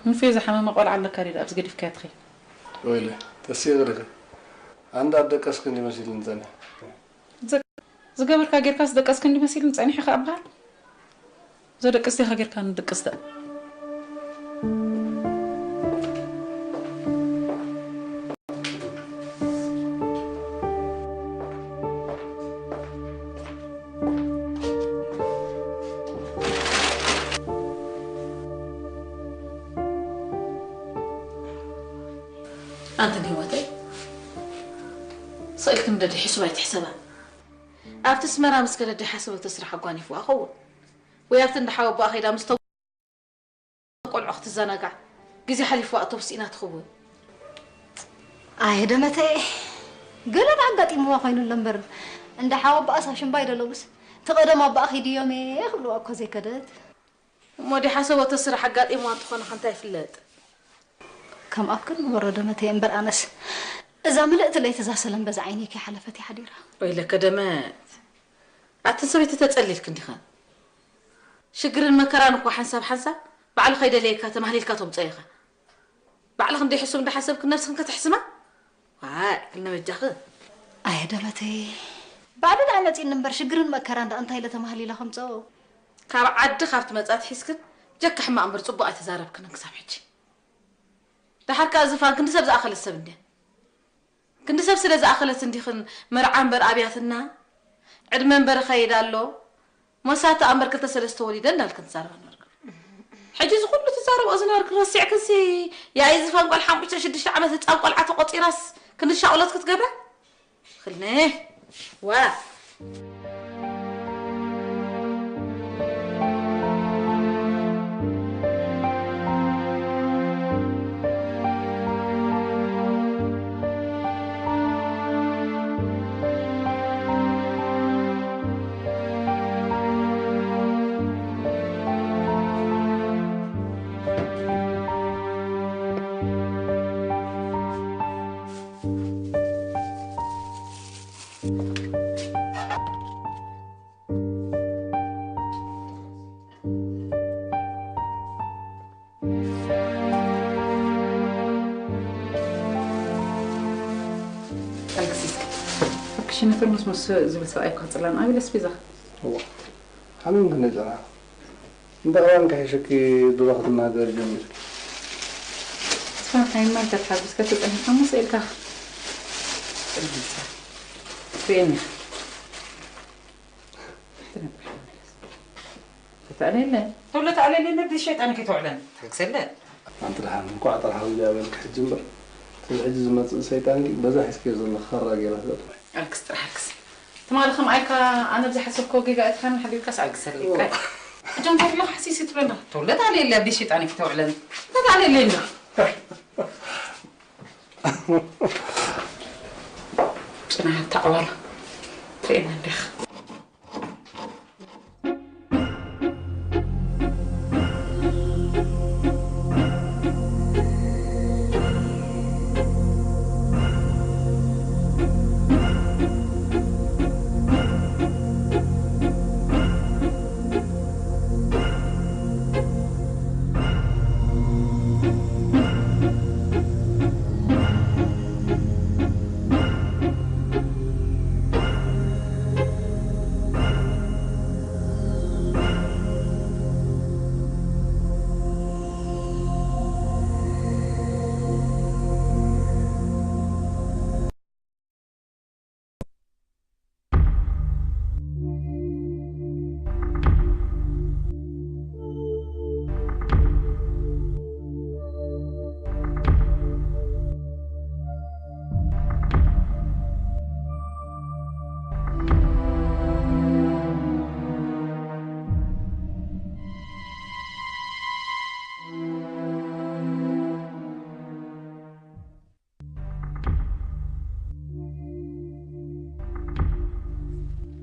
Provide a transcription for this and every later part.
ንፌ ዝሓመመ ቆልዓ ኣለካ ድዩ ኣብዚ ገዲፍካዮ ትኸይድ? ወይለ፣ ተስየግርክ። ኣንዳ ደቀስክ እንዲ መሲልኒ ጸኒሐ። ዘ-፣ ዝገበርካ ጌርካስ ደቀስክ እንዲ መሲልኒ ጸኒሐ ከኣ በሃል? ዘደቅስ ዲኻ ጌርካ ንድቅስ ደኣ። ኣንተ ንህይወተይ፣ ስቕ ኢልኪ ንደዲ ሕሱብ ኣይትሕሰባ። ኣብቲ ኣስመራ ምስ ከደ ደይሓሰበቶ ስራሕ ኣጓኒፍዋ ኸውን። ወይ ኣብቲ እንዳ ሓወቦኣ ከይዳ ምስቶም ቆልዑ ክትዘናጋዕ ግዜ ሓሊፍዋ እቶም ስኢና ትኸውን። ኣየ ደመተየ፣ ገለ ኣጋጢምዋ ኮይኑ ኣሎ እምበር፣ እንዳ ሓወቦኣስ ኣሽምባይ ዶ ኣለውስ፣ እቲ ቀደም ኣቦኣ ከይድዮም እየ ክብልዋ እኮ ዘይከደት። እሞ ደይሓሰበቶ ስራሕ ኣጋጢምዋ እንተኾነ ከ እንታይ ይፍለጥ? ከም ኣብ ቅድሚ ወረደ መተየ እምበር ኣነስ እዛ ምልእቲ ለይቲ እዛ ሰለምበዛ ዓይነይ ከይሓለፈት እያ ሓዲራ። ወይለከ ደመት፣ ኣትን ሰበይቲ ተጸሊልክ እንዲኸን? ሽግርን መከራን እኮ ሓንሳብ ሓንሳብ ባዕሉ ከይደለየካ ተማህሊልካ ተምጽኦ ኢኻ። ባዕልኽ እንደ ሕሱም እንዳሓሰብክ ነብስኽን ከተሕስማ? ዋይ፣ ክልነ በጃኺ። ኣየ ደመተይ፣ ባዕሉ ደኣ መጺእኒ እምበር ሽግርን መከራን ደኣ እንታይ ኢለ ተማህሊለ ከምጽኦ? ካብ ዓዲ ካብ ትመጻ ኣትሒዝክን ጀካ ሕማቕ እምበር ጽቡቕ ኣይተዛረብክንን ክሳብ ሕጂ። ደሓር ከኣ ዝፋን ክንዲ ሰብ ዝኣኸለት ሰብ እንድያ። ክንዲ ሰብ ስለ ዝኣኸለት እንዲኽን መርዓ እምበር ኣብያትና፣ ዕድመ እምበር እኸይድ ኣሎ፣ መሳታ እምበር ክልተ ሰለስተ ወሊደ እንዳልክን ትዛረባ ነበርክን። ሕጂ እዚ ኩሉ ትዛረብኦ ዝነበርክን ረሲዕክንሲ፣ ያኢ ዝፋን ጓል ሓሙሽተ ሽዱሽተ ዓመት ህጻን ቆልዓ ተቖጺራስ ክንዲ ሻቕሎት ክትገብራ? ክልነ ዋ። ኣልክሲስ፣ ኣብ ክሽነ ጥርሙስ ምስ ዝብል ሰብኣይ እኳ ጽላም ኣቢለ ኣስቤዛኻ። እዋ፣ ሓሚምክኒ ጸናሕ። እንዳ እዋን ከሒሽኪ ድሮ ክትናገሪ ጀሚርኪ። ተስፋ እንታይ ማይ ተተሓጒስካ ተጸኒሕካ እሞ ስኢልካ። ጽልምጻ። ርእየኒ። ተተዕለለ። ተብሎ ተዕለለ ነብዲ ሸይጣን ከይተውዕለን። ተግሰለ። ኣንቲ ደሓን እንኳዕ ጥራሕ ውያ በልክ ሕጂ እምበር። እቲ ሕጂ ዝመጽእ ሰይጣን ግን በዛ ሒዝክዮ ዘለኻ ኻራ ጌራ ትበልዕ። ኣልክስ ጥራሕ ኣልክስ። ትማሊ ከም ኣይካ ኣነ ብዝሓሰብኮ ጌጋ እትኻን ሓዲርካስ ኣልክሰለይ ጥራሕ። ሕጂ እንታይ ኢልካ ሓሲሲ ትብለና? ተውለት ኣለ የለ ኣብ ሸይጣን ይፍተው ዕለን። እንታይ ኣለ የለ እንዶ? ጽናሕ ተዕዋላ። ትእነ እንዲኻ።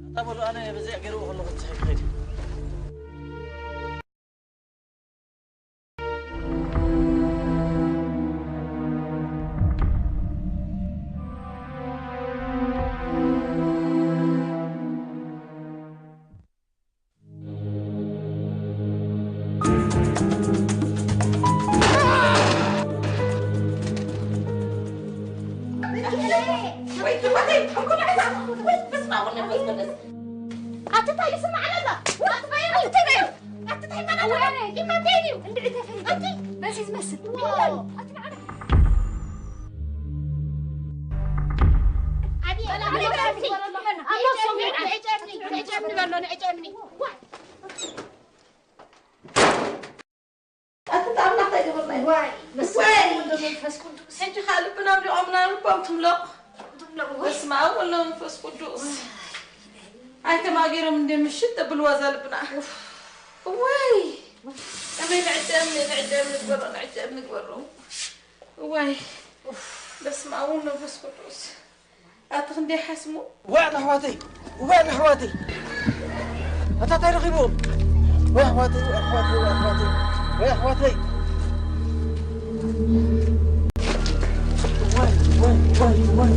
ኣታ በሉ፣ ኣነ በዚኣ ገይረዎ ከለኹ ክጽሕፍ ክኸይድ። ወይ ትርወተይ፣ እንኩ ንዕታ፣ ወይ በስመ አብ ወወልድ ወመንፈስ ቅዱስ። ኣቲ እንታይ ይስማዕ ኣሎ? ኣቲ እንታይ ይበል? ኣቲ እንታይ ይበል ኣሎ? ኢማ እንታይ እዩ? እንድዒ ተፈሪ። ኣቲ መሲ ዝመስል። ዋው። ኣቲ ንዓና። ኣቲ ሰላም ሰላም። ንዕጨብኒ፣ ንዕጨብኒ በሎ፣ ንዕጨብኒ። ዋይ። ኣቲ ኣምላኽ እንታይ ገበርና እዩ? ዋይ፣ በስመ ወይ! ኣብ ወወልድ ወመንፈስ ቅዱስ። ሕጂ ኸኣ ልብና ኣምሊቖምና ልቦም ትምለቕ። ትምለቕ፣ ወይ! በስመ ኣብ ወወልድ ወመንፈስ ቅዱስ። ኣይተማጊሮም እንደ ምሽት ተብልዋ እዛ ልብና። ወይ! ከመይ ንዕደ እምኒ፣ ንዕደ እምኒ ግበሮ፣ ንዕደ እምኒ ግበሮ። ወይ! በስመ ኣብ ወወልድ ወመንፈስ ቅዱስ። ኣቲ ክንደይ ሓስሙ። ዋእ ንኣሕዋተይ፣ ዋእ ንኣሕዋተይ። ኣታ እንታይ ረኺብዎም? ዋይ ኣሕዋተይ፣ ዋይ ኣሕዋተይ፣ ዋይ ኣሕዋተይ፣ ዋይ ኣሕዋተይ። ዋይ፣ ዋይ፣ ዋይ፣ ዋይ።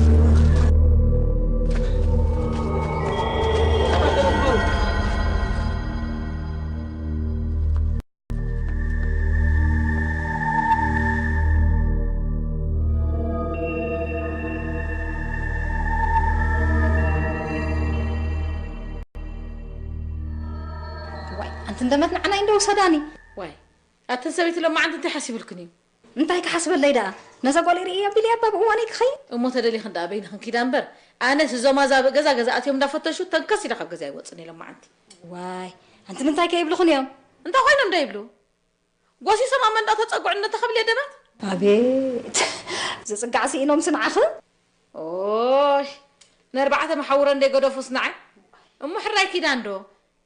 ዋይ፣ ኣንቲ እንደመት ንዓናይ እንደ ውሰዳኒ። ዋይ፣ ኣተን ሰበይቲ ሎማዓንቲ እንታይ ሓሲብልክን እዩ? እንታይ ክሓስበለይ ደኣ? ነዛ ጓል ርእየ ኣቢለያ ኣብ እዋነይ ክኸይድ። እሞ ተደሊኽን ደኣ በይንኽን ኪዳ እምበር፣ ኣነስ እዞም ኣዛብእ ገዛ ገዛ ኣትዮም እንዳፈተሹ ተንከስ ኢለ ካብ ገዛ ኣይወፅን እየ ሎማዓንቲ። ዋይ፣ ኣንቲ ምንታይ ከ ይብልኽን እዮም? እንታይ ኮይኖም ዶ ይብሉ? ጎሲሶም ኣብ መንደቕ ተጸግዑ እነተኸብል የደናት። ኣቤት፣ ዝጽጋዕ ስኢኖምስ ንዓኺ? ኦይ፣ ነርባዕተ መሓውረ እንደ ገደፉስ ንዓይ። እሞ ሕራይ ኪዳን ዶ?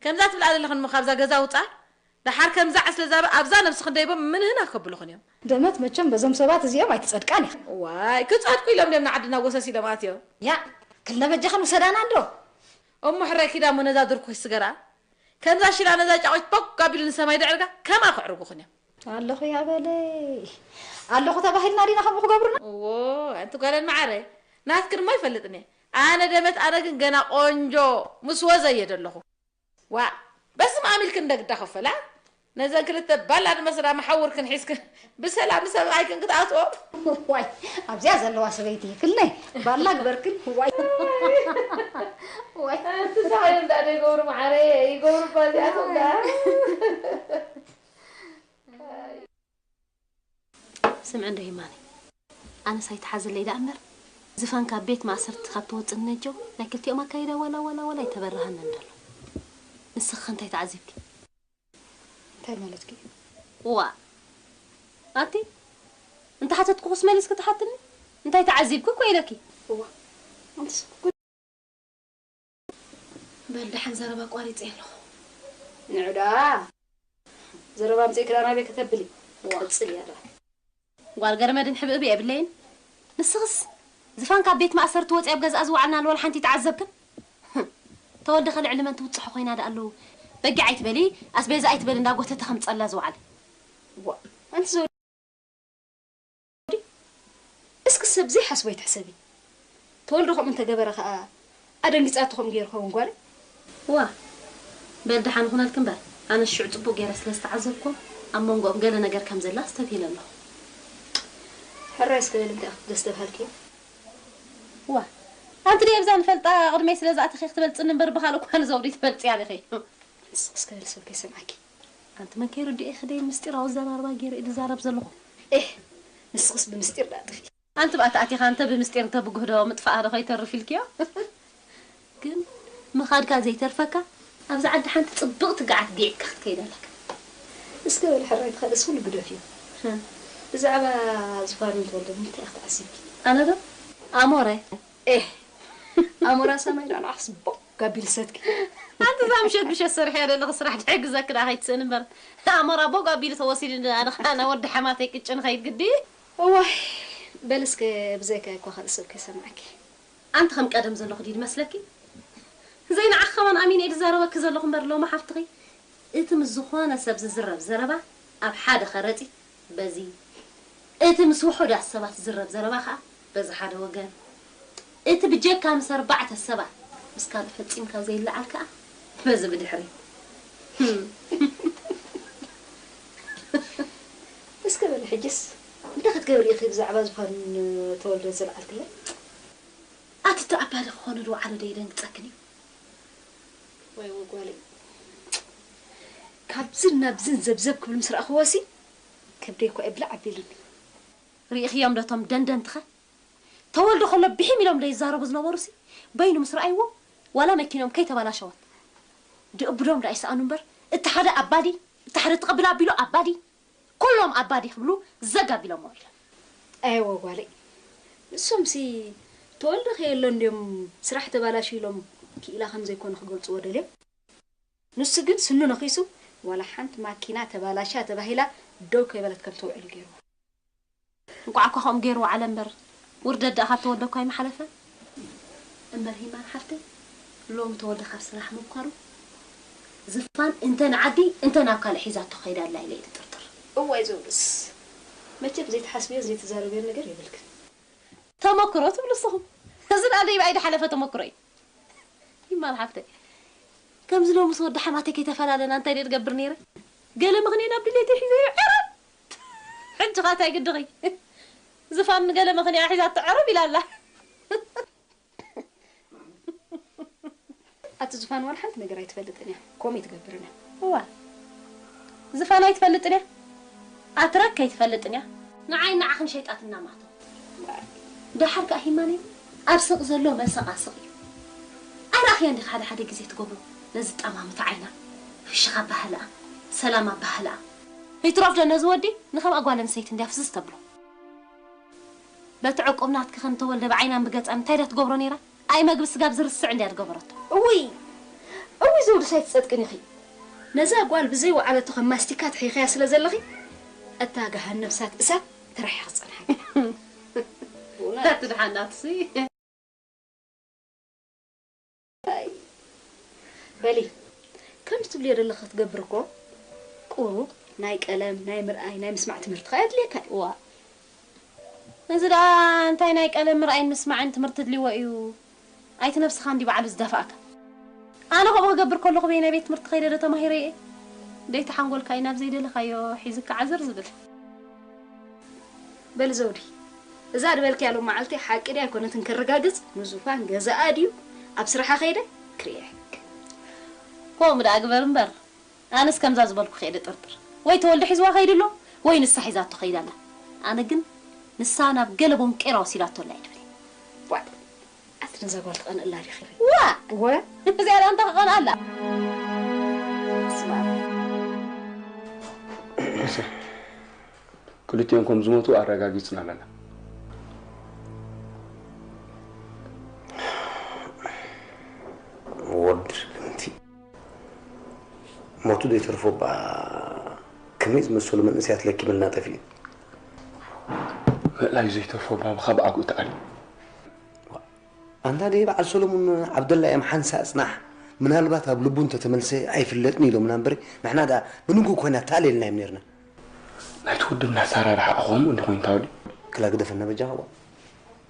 ከምዛ ትብላ ዘለኽን እሞ ካብዛ ገዛ ውጻ። ደሓር ከምዛ ዕስለ ዛብእ ኣብዛ ነብስኽን ደይቦም ምንህና ከብልኽን እዮም። ደመት መቸም በዞም ሰባት እዚኦም ኣይትጸድቃን ኢኻ። ዋይ፣ ክጸድቁ ኢሎም ድዮም ንዓድና ጎሰስ ኢሎም ኣትዮም? ያ፣ ክልተ በጃኽን ውሰዳና እንዶ። እሞ ሕራይ ኪዳን እሞ ነዛ ድርኩስ ስገራ። ከምዛ ሽላ ነዛ ጫቑት ቦግ ኣቢሉ ንሰማይ ደዕርጋ ከምኣ ክዕርጉኽን እዮም። ኣለኹ ያበለይ። ኣለኹ ተባሂልና ዲና ከምኡ ክገብሩና? እዎ፣ ኣንቲ ጓል መዓረ፣ ናትክን እሞ ኣይፈልጥን እየ። ኣነ ደመት፣ ኣነ ግን ገና ቆንጆ ምስ ወዘ እየ ደለኹ። ዋእ፣ በስመ ኣብ ኢልክን እንደ ግዳ ከፈላ። ነዘን ክልተ ባላ ዝመስላ መሓውርክን ሒዝክን ብሰላም ሰብኣይክን ክትኣትዎ። ዋይ፣ ኣብዚኣ ዘለዋ ሰበይቲ ክልነ ባላ ግበርክን። ዋይ። ዋይ። ኣንቲ ሳይሉ እንዳ ዶ ይገብሩ መዓረ፣ ይገብሩ እባ እዚኣቶም ደኣ። ስምዒ እንዶ ሂማኒ፣ ኣነስ ኣይትሓዝለይ ደኣ እምበር፣ ዝፋን ካብ ቤት ማእሰርቲ ካብ ትወጽእ ነጀው ናይ ክልቲኦም ኣካይዳ ዋላ ዋላ ዋላ ኣይተበረሃንን ደሎ። ንስኺ እንታይ ተዓዚብኪ? እንታይ ማለትኪ? እዋ፣ ኣቲ እንተ ሓተትኩኽስ መሊስኪ ትሓትኒ? እንታይ ተዓዚብኪ እኮ ኢለኪ። እዋ፣ ኣንትስ በል ደሓን ዘረባ ኣቋሪጸ ኣለኹ። ንዑ ደኣ። ዘረባ ኣምጺእኪ ደኣ ናበይ ከተብሊ? ዋ። ቀጽልያ ደኣ። ጓል ገረመድን ሕብእቢ የብለይን። ንስኽስ ዝፋን ካብ ቤት ማእሰርቲ ወጺኣ ኣብ ገዝኣ ዝወዓልና ንወላ ሓንቲ ተዓዘብክን? ተወልደ ከ ልዕሊ መን ትውጽሖ ኮይና ደኣ ኣለዉ? በጊዕ ኣይትበሊ፣ ኣስቤዛ ኣይትበሊ እንዳጎተተ ከምጸላ ዝወዓለ። ዋ፣ ኣንቲ ዘውዲ እስኪ ሰብ ዘይሓስቦ ኣይትሕሰቢ። ተወልደ ከምኡ እንተገበረ ኸኣ ኣደንጊጻትኹም ገይሩ ኸውን ጓለይ። ዋ፣ በል ደሓን ይኹነልኪ እምበር፣ ኣነ ሽዑ ጽቡቕ ገይረ ስለ ዝተዓዘብኩ ኣብ መንጎኦም ገለ ነገር ከም ዘላ ኣስተብሂለ ኣለኹ። ሕራይ እስከ በሊ እንታይ ኢኺ ደስ ተብሃልኪ? ዋ፣ ኣንቲ ድየ ብዛ ንፈልጣ ቅድመይ ስለ ዝኣተኺ ክትበልጽኒ እምበር ብኻልእ እኳ ንዘውዲ ትበልጽያ ዲኺ? ንስኺ እስከ በሊ ሰብ ከይሰምዓኪ። ኣንቲ መን ከይርድኦ ኢኺ ደይ ምስጢራዊ ኣዘራርባ ገይረ እየ ዝዛረብ ዘለኹ። ኤህ፣ ንስኽስ ብምስጢር ደኣ ጥፊ። ኣንቲ ብኣታ ኣቲኻ እንተ ብምስጢር እንተ ብጉህዶ ምጥፋኣ ዶ ከይተርፍ ኢልክዮ? ግን ምኻድካ ዘይተርፈካ፣ ኣብዚ ዓዲ ሓንቲ ጽብቕቲ ገዓት ጊዕካ ክትከይድ ኣለካ። እስከ በሊ ሕራይ እቲ ካልእስ ኩሉ ግደፍዮ። እ። ብዛዕባ ዝፋንን ተወልደን እንታይ ኢኺ ተዓዚብኪ? ኣነ ዶ? ኣሞረ። ኤህ፣ ኣሞራ ሰማይ ዶ ንዓኽስ ቦግ ኣቢሉ ሰትኪ። ኣንቲ እዛ ምሸት ምሸት ሰሪሐያ ዘለኹ ስራሕ ድሕግዘኪ ደኣ ከይትስእኒ እምበር። ኣሞራ ቦግ ኣቢሉ ተወሲዱ ኣነ ኸኣ ናብ ወዲ ሓማተይ ቅጭ ንኸይድ ግዲ። እዋይ፣ በል እስከ ብዘይካ እኳ ካልእ ሰብ ከይሰምዓኪ። ኣንቲ ከም ቀደም ዘለኹ ድዩ ዝመስለኪ? ዘይንዓኺ ከማን ኣሚነ እየ ዝዛረበኪ ዘለኹ እምበር ሎሚ ሓፍትኺ እቲ ምስ ዝኾነ ሰብ ዝዝረብ ዘረባ ኣብ ሓደ ከረጺት በዚ፣ እቲ ምስ ውሑዳት ሰባት ዝዝረብ ዘረባ ከኣ በዚ ሓደ ወገን፣ እቲ ብጀካ ምስ ኣርባዕተ ሰባት ምስ ካልእ ፈጺምካ ዘይለዓል ከኣ በዚ ብድሕሪት። እስከ በሊ ሕጅስ እንታይ ክትገብሪ ኢኺ ብዛዕባ ዝፋን ተወልደ ዘልዓልክዮ? እቲ ኣባዲ ክኾኑ ዝወዓሉ ዶ ይደንግጸክን እዩ? ወይ ወጓለይ። ካብዝን ናብዝን ዘብዘብ ክብል ምስ ረኣኽዎ ሲ ከብደይ እኳ የብላዕ ኣቢሉኒ። ርኢኽዮም ዶ እቶም ደንደንትኸ? ተወልደ ከሎ ብሒም ኢሎም ዶ ይዛረቡ ዝነበሩ ሲ በይኑ ምስ ረኣይዎ ዋላ መኪኖም ከይተባላሸወት ድእብዶም ዶ ኣይሰኣኑ እምበር እቲ ሓደ ኣባዲ እቲ ሓደ ትቕብል ኣቢሉ ኣባዲ ኩሎም ኣባዲ ክብሉ ዘጋቢሎሞ ኢሎም። ኣይወ ጓለይ ንሶምሲ ተወልደ ከየሎ እንድዮም ስራሕ ተባላሹ ኢሎም ክኢላ ከም ዘይኮነ ክገልጽዎ ደልዮም። ንሱ ግን ስኑ ነኺሱ ዋላ ሓንቲ ማኪና ተባላሻ ተባሂላ ደው ከይበለት ከም ትውዕል ገይርዎ። እንቋዕ እኳ ከምኡ ገይርዎ ዓለ እምበር ውርደት ደኣ ካብ ተወልደ እኳ ኣይምሓለፈን። እምበር ሂማን ሓፍተይ ሎሚ ተወልደ ካብ ስራሕ ምብኳሩ ዝፋን እንተ ንዓዲ እንተ ናብ ካልእ ሒዛቶ ከይዳ ኣላ ኢለ እየ ዝጥርጥር። እዋይ ዘውዱስ መቸም ዘይትሓስብዮን ዘይትዛረብዮን ነገር የብልክን። ተመክሮ ትብሉ ንስኹም። እዚ ደኣ ደይባይ ዝሓለፈ ተመክሮ እዩ። ይማል ሓፍተይ ከምዚ ሎምስ ወዲ ሓማተይ ከይተፈላለና እንታይ ደኣ ትገብር ነይረ? ገለ ምኽንየ ናብ ድሌተይ ሒዘዮ ዕረብ። ሕጂ ኸ እንታይ ግድኺ? ዝፋን ገለ ምኽንያ ሒዛቶ ዕረብ ኢላ ኣላ። ኣቲ ዝፋን ዋላ ሓንቲ ነገር ኣይትፈልጥን እያ። ከምኡ ኣይትገብርን እያ። እዋ ዝፋን ኣይትፈልጥን እያ። ኣትረክ ኣይትፈልጥን እያ። ንዓይ ንዓኽን ሸይጣትና ማቶ። ደሓር ከኣ ሂማነይ ኣብ ስቕ ዘሎ መሰቓስቕ እዩ። ኣይረኣኽያን ዲኻ ሓደ ሓደ ግዜ ትገብሮ ነዚ ጠማምታ ዓይና ፍሽኽ ኣባህልኣ ሰላም ኣባህልኣ። ይትረፍ ዶ ነዚ ወዲ ንኸምኣ ጓል ኣንስተይቲ እንድያ ፍዝዝ ተብሎ። በቲ ዕቁብ ናትኪ ከም ተወልደ ብዓይናን ብገጻን እንታይ ድያ ትገብሮ ነይራ? ኣይ መግቢ ስጋብ ዝርስዕ እንድያ ዝገበረቶ። እውይ እውይ ዘውድስ ኣይትጸድቅን ኢኺ። ነዛ ጓል ብዘይ ወዓለቶ ከም ማስቲካ ትሒኽያ ስለ ዘለኺ እታ ገሃነብ እሳት እሳት ተራሒኻ ክጸንሓኪ። ብእውነት። እታ ትድሓን ናትሲ። ኣይ፣ በሊ ከምዚ ትብልዮ ዘለኺ ክትገብር እኮ ቁሩብ ናይ ቀለም ናይ ምርኣይ ናይ ምስማዕ ትምህርቲ ከኣ የድልየካ እዩ። ዋ ነዚ ደኣ እንታይ ናይ ቀለም ምርኣይን ምስማዕን ትምህርቲ ድልዎ እዩ? ኣይቲ ነብስኻ እንዲ ባዕሉ ዝደፋእካ። ኣነ ከምኡ ክገብር ከለኹ በየናይ ቤት ትምህርቲ ከይደ ዶ ተማሂረ እየ? ደይቲ ሓንጎልካ እዩ ናብ ዘይደለኻዮ ሒዝካ ዓዘር ዝብል። በሊ ዘውዲ እዛ ዝበልክያ ሎም መዓልቲ ሓቂ ድያ ኣይኮነትን ከረጋግጽ ንዙፋን ገዛኣ ድዩ ኣብ ስራሓ ከይደ ክርእያ። ከምኡ ደኣ ግበር እምበር ኣነስ ከምዛ ዝበልኩ ከይደ ጥርጥር ወይ ተወልደ ሒዝዋ ከይዱ ኣሎ ወይ ንሳ ሒዛቶ ከይዳ ኣላ። ኣነ ግን ንሳ ናብ ገለ ቦንቄራ ወሲዳቶ ኣላ እየ ድብል። ዋእ ኣቲ ነዛ ጓል ትቐንእላ ዲኺ? ዋ እወ እዚኣ ደኣ እንታይ ክቐንኣላ? ስማ ክልቲኦም ከም ዝሞቱ ኣረጋጊጽና ኣለና። ወድ ግምቲ ሞቱ ዘይተርፎ እባ ከመይ ዝመሰሉ መንእሰያት ለኪምልና ጠፊኡ። ምእላይ ዘይተርፎ እባ ብኻብ ዓጉ ተኣልዩ። ኣንታ ደይ በዓል ሰሎሙን ዓብደላ እዮም ሓንሳእ ጽናሕ ምናልባት ኣብ ልቡ እንተተመልሰ ኣይፍለጥን ኢሎምና እምበር ንሕና ደኣ ብንግኡ ኮይና ተኣልየልና እዮም ነርና። ናይቲ ውድብ ናሳራ ረሓቕ ኾምኡ እንዲ ኮይኑ ታውዲ። ክላ ግደፈና በጃኻ ዋ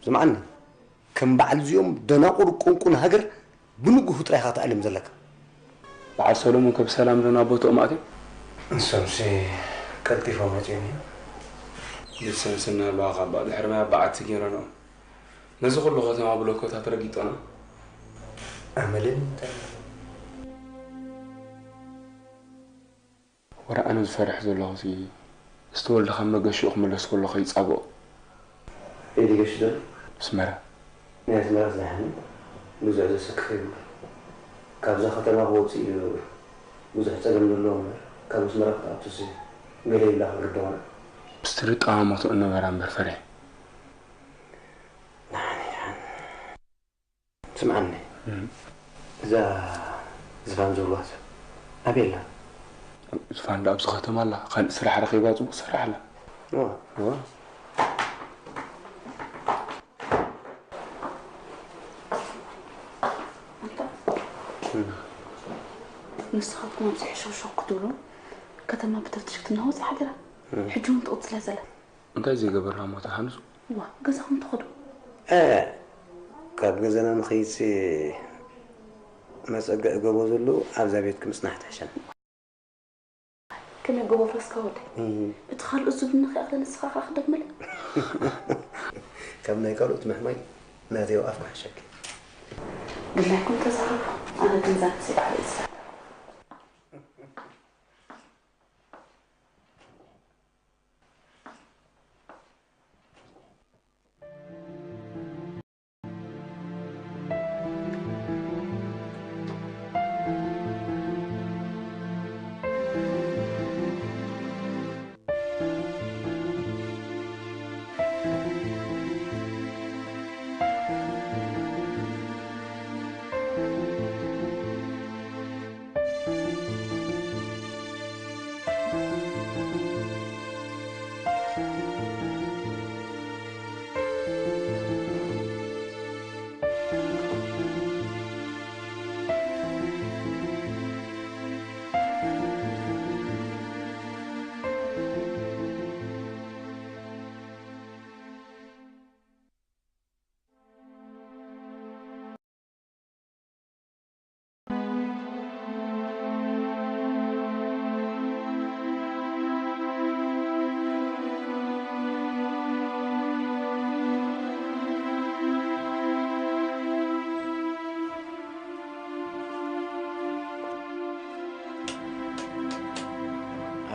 ስምዓኒ ከም በዓል እዚኦም ደናቑር ቁንቁን ሃገር ብንግሁ ጥራይ ኢኻ ክትኣልዮም ዘለካ። በዓል ሰሎሙን ከ ብሰላም ዶ ናብ ቦትኦም ኣትዮም? ንሶምሲ ቀልጢፎም መጺኦም እዮም። ብሰንስና ኣለዋ ካብ ድሕሪ ማይ ኣባዓቲ ገይረንኦም ነዚ ኩሉ ከተማ ብሎኮታት ረጊጦና። ኣመልን ወረ ኣነ ዝፈርሕ ዘለኹሲ ዝተወልደ ካብ መገሽኡ ክምለስ ከሎ ከይጻብኦ። ከይዲ ገሽ ዘሎ? ኣስመራ። ናይ ኣስመራ ዝደሓነ ጉዕዞ ዘሰክፍ ይብሉ። ካብዛ ከተማ ክወጽእ እዩ ብዙሕ ጸገም ዘለዎ እምበር ካብ ኣስመራ ክትኣቱሲ ገለ ይብላ ክርድኦና። ብስትሪ ጠማሞቶ እነበራ እምበር ፈሪሐ። ስምዓኒ እዛ ዝፋን ዝብልዋ ሰብ ኣበይ ኣላ? ዝፋን ደኣ ኣብዚ ከተማ ኣላ ካልእ ስራሕ ረኺባ ጽቡቕ ትሰርሕ ኣላ። እዋ እዋ ንስኻትኩም ኣብዚ ሕሸውሸው ክትብሉ ከተማ ብተፍትሽ ክትናወጽ ሓዲራ ሕጂ እውን ትቕጽል እያ ዘላ። እንታይ ዘይገበርና እሞ ተሓንሱ። እዋ ገዛኹም ትኸዱ። እ ካብ ገዛና ንኸይድሲ መፀግዒ ጎቦ ዘለዉ ኣብዛ ቤትኪ ምፅናሕ ትሕሸና። ከመይ ጎቦ ፍረስካ ወደይ? እህ እቲ ካልኦት ዝብሉኒ ከይኣኽለ ንስኻ ከኣ ክደግመለይ? ካብ ናይ ካልኦት ምሕማይ ናተይ ኣብ ኣፍ ክሕሸኪ። ግላይኩም ተዛረቡ። ኣነ ግን ዛንሲ ባዕለይ ዝዛረብ።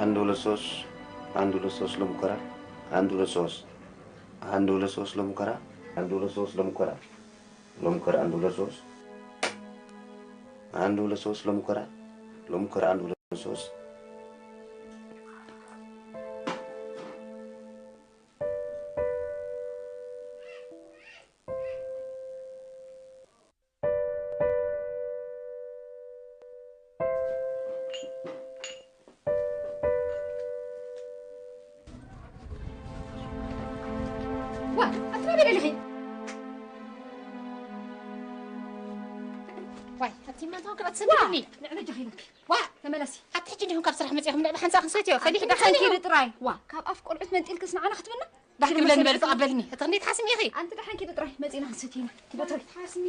አንድ ሁለት ሶስት አንድ ሁለት ሶስት ለሙከራ አንድ ሁለት ሶስት አንድ ሁለት ሶስት ለሙከራ አንድ ሁለት ሶስት ለሙከራ ለሙከራ አንድ ሁለት ሶስት አንድ ሁለት ሶስት ለሙከራ ለሙከራ አንድ ሁለት ሶስት ዋ ኣትራበለልኺ ዋይ ኣቲ ማንታውን ክራት ሰብኒ ንዕበጃ ኺነኪ ዋ ተመለሲ ኣቲ ሕጂ እንዲኹም ካብ ስራሕ መፂኹም ንዕቢ ሓንሳ ክንሰትዮ ፈሊሕ ዳሓንኪ ጥራይ ዋ ካብ ኣፍ ቆልዑት መንጢልክስ ንዓና ክትብና ዳሕኪ ብለኒ በል ተቐበልኒ እቲ ክንደይ ትሓስሚ ኢኺ ኣንቲ ዳሓንኪ ጥራይ መፂና ክንሰትዮ ኢና ትበትሪ ሓስሚ